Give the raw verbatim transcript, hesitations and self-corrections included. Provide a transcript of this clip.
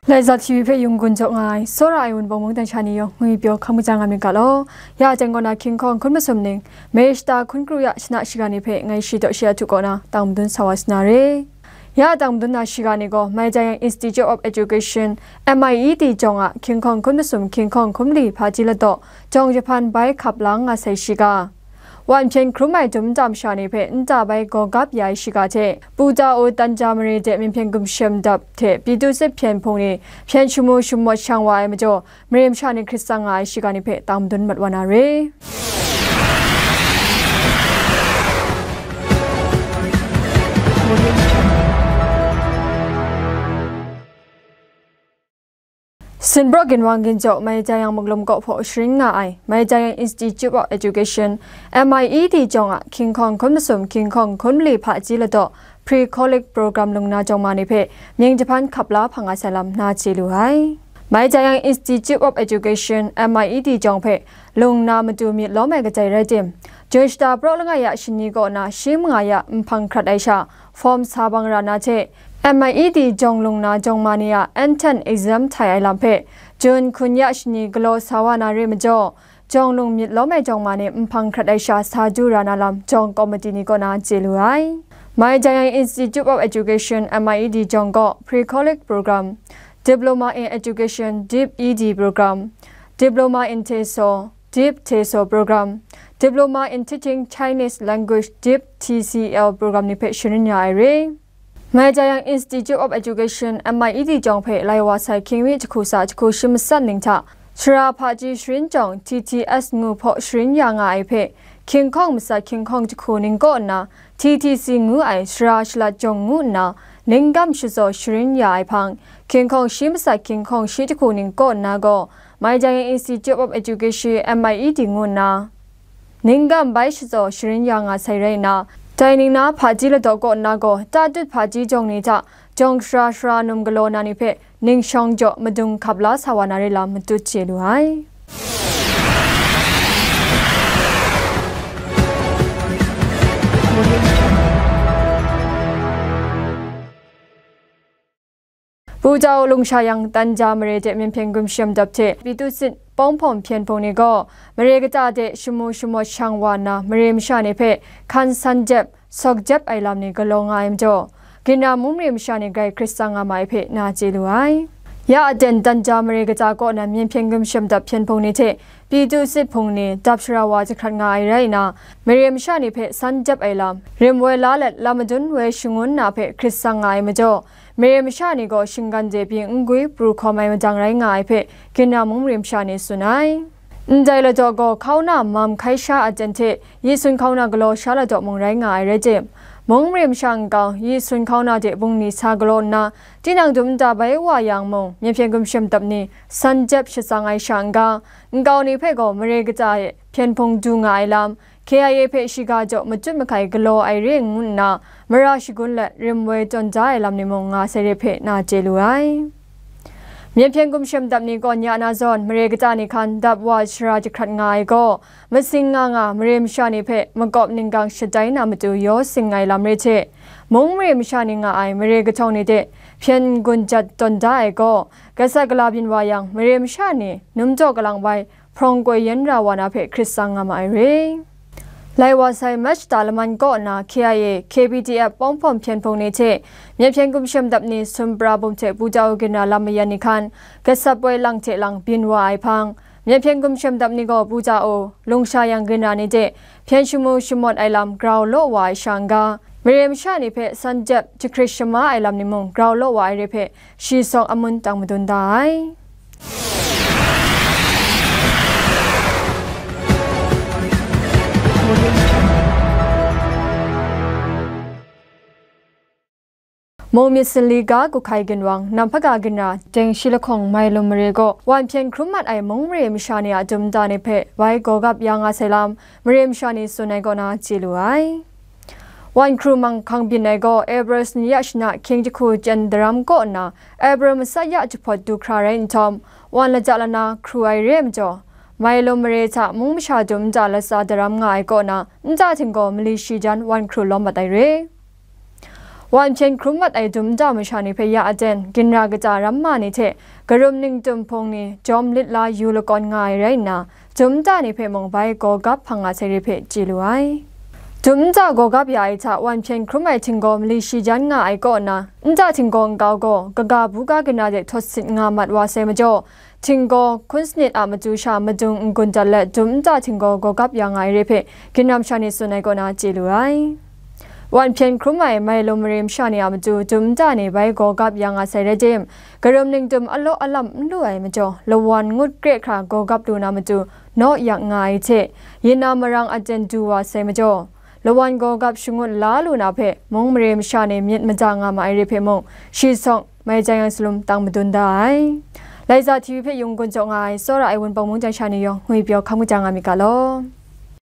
Laiza T V hpe yunggun jaw nga ai, tsawra ai Wunpawng mungdan sha ni yawng ngwi pyaw hkam kaja nga myit ga law. Ya jan kaw na hkying hkawng hkun masum ning, Mei shata hkun kru ya shana shiga ni hpe ngai shi daw shi a htu kaw na tang madun sa wa sa na re. Ya tang madun na shiga ni gaw, Maijayang Institute of Education, M I E D jawng a hkying hkawng hkun masum hkying hkawng hkun mali hpaji ladaw, jawng jahpan bai hkap lang nga sai shiga. Wan hpyen hkrum ai dum nta masha ni hpe nta bai gawgap ya ai shiga hte, Pu Tau Tanja mare de Myen hpyen gumshem dap hte Pyithu sit hpyen hpung ni hpyen shamu shamawt shang wa ai majaw, mare masha ni hkrit tsang nga ai shiga ni hpe tang madun mat wa na re. Sinbraw ginwang ginjaw Maijayang Muklum kaw hpaw sharin nga ai Maijayang Institute of Education, M I E D jawng a hkying hkawng hkun masum hkying hkawng hkun mali hpaji ladaw Pre-College Program lungna jawng ma ni hpe mying jahpan hkap la hpang nga sai lam na chye lu ai. Maijayang Institute of Education, M I E D jawng hpe lungna matu myit lawm ai katai rai tim, Jun shata praw langai ya shani kaw na shi manga ya nhpang hkrat ai sha, form sa bang ra na hte, M I E D jawng lungna jawng ma ni a entrance exam htai ai lam hpe, Jun hkun ya shani galaw sa wa na re majaw, jawng lung myit lawm ai jawng ma ni nhpang hkrat ai sha sa du ra na lam jawng komiti ni kaw na chye lu ai. Maijayang Institute of Education, M I E D jawng gaw Pre-College Program, Diploma in Education, Deep E D Program, Diploma in TESOL, Deep TESOL Program, Diploma in Teaching Chinese Language, Deep T C L Program ni hpe sharin ya ai re. Maijayang Institute of Education, M I E D jawng hpe lai wa sai hkying mi jahku sa jahku shi matsat ning hta, sara hpaji sharin jawng T T S ngu hpaw sharin ya nga ai hpe, hkying hkawng matsat hkying hkawng jahku ning kaw nna, T T C ngu ai sara shalat jawng ngu nna, ninggam shatsaw sharin ya ai hpang, hkying hkawng shi matsat hkying hkawng shi jahku ning kaw nna gaw, Maijayang Institute of Education, M I E D ngu nna, ninggam bai shatsaw sharin ya nga sai rai nna, dai ning na hpaji ladaw kaw nna gaw, tatut hpaji jawng ni hta, jawng sara sara num galaw na ni hpe, ning shawng jaw madung hkap la sa wa na re lam matut chye lu ai. Pu Tau Lungsha Yang Tanja mare de Myen hpyen gumshem dap hte Pyithu sit pawng hpawm hpyen hpung ni gaw, mare kata de shamu shamawt shang wa nna, mare masha ni hpe hkan san jep, sawk jep ai lam ni galaw nga ai majaw, Ginra mung mare masha ni grai hkrit tsang nga ma ai hpe na chye lu ai. Ya aten Tanja mare kata kaw na Myen hpyen gumshem dap hpyen hpung ni hte Pyithu sit hpung ni dap shara wa jahkrat nga ai rai nna, mare masha ni hpe san jep ai lam, rim woi la let lam madun woi shangun na hpe hkrit tsang nga ai majaw, mare masha ni gaw shinggan de pyi n gwi pru hkawm ai madang rai nga ai hpe, Ginra mung mare masha ni tsun ai. Ndai ladaw gaw hkauna mam hkai sha aten hte yi sun hkauna galaw sha ladaw mung rai nga ai rai tim, mung mare masha nkau yi sun hkauna de bungli sa galaw nna, tinang dum nta bai wa yang mung, Myen hpyen gumshem dap ni san jep shatsang ai sha n-ga, nkau ni hpe gaw mare kata e hpyen hpung du nga ai lam, K I A hpe shiga jaw matut mahkai galaw ai re ngu nna, mara shagun let rim woi tawn da ai lam ni mung nga sai re hpe na chye lu ai. Myen hpyen gumshem dap ni kaw n ya na zawn, mare kata ni hkan dap wa shara jahkrat nga ai gaw, masing nga nga mare masha ni hpe makawp ninggang shatai na matu yaw sing ai lam re hte, mung mare masha ni nga ai mare kahtawng ni de hpyen n-gun jat tawn da ai gaw, gasat gala byin wa yang, mare masha ni num jaw kalang bai hprawng koi yen ra wa na hpe hkrit tsang nga ma ai re. Lai wa sai March shata laman kaw na K I A, K P D F pawng hpawm hpyen hpung ni hte Myen hpyen gumshem dap ni sum pra bum hte Pu Tau Ginra lam mayan ni hkan gasat poi lang hte lang byin wa ai hpang, Myen hpyen gumshem dap ni gaw Pu Tau Lungsha Yang Ginra ni hte hpyen shamu shamawt ai lam grau law wa ai sha n-ga, mare masha ni hpe san jep jahkrit shama ai lam ni mung grau law wa ai re hpe, shi sawng amun tang madun da ai. Mung myit sanli ga Kuhkai ginwang, Namhpaga ginra, Deng shi lahkawng Mailum mare gaw, wan hpyen hkrum mat ai mung mare masha ni a dum nta ni hpe bai gawgap ya nga sai lam, mare masha ni tsun ai kaw na chye lu ai. Wan hkru manghkang byin ai gaw, April sanit ya shana hkying jahku chyen daram kaw nna, April matsat ya jahpawt du hkra rai nhtawm, wan laja lana hkru ai re ai majaw, Mailum mare hta mung masha dum nta latsa daram nga ai kaw na, nta htinggaw mali shi jan wan hkru lawm mat ai re. Wan hpyen hkrum mat ai dum nta masha ni hpe ya aten, ginra kata ramma ni hte karum ningtum hpung ni jawm lit la yu lakawn nga ai rai nna, dum nta ni hpe mung bai gawgap hpang nga sai re hpe chye lu ai. Dum nta gawgap ya ai hta wan hpyen hkrum ai htinggaw mali shi jan nga ai kaw na, nta htinggaw nkau gaw kaga buga ginra de htawt sit nga mat wa sai majaw, htinggaw hkun sanit a matu sha madung n-gun dat let dum nta htinggaw gawgap ya nga ai re hpe ginra masha ni tsun ai kaw na chye lu ai. Wan hpyen hkrum ai mai lum mare masha ni a matu dum nta ni bai gawgap ya nga sai rai tim, karum ningtum alaw alam n lu ai majaw, lawan ngut kre hkra gawgap lu na matu naw yak nga ai hte, yin na marang aten du wa sai majaw, lawan gawgap shangut la lu na hpe mung mare masha ni myit mada nga ma ai re hpe mung, shi sawng mai jang yang salum tang madun da ai. Laiza T V hpe yung gun jaw nga ai tsawra ai Wunpawng mung jan sha ni yawng ngwi pyaw hkam kaja nga myit ga law.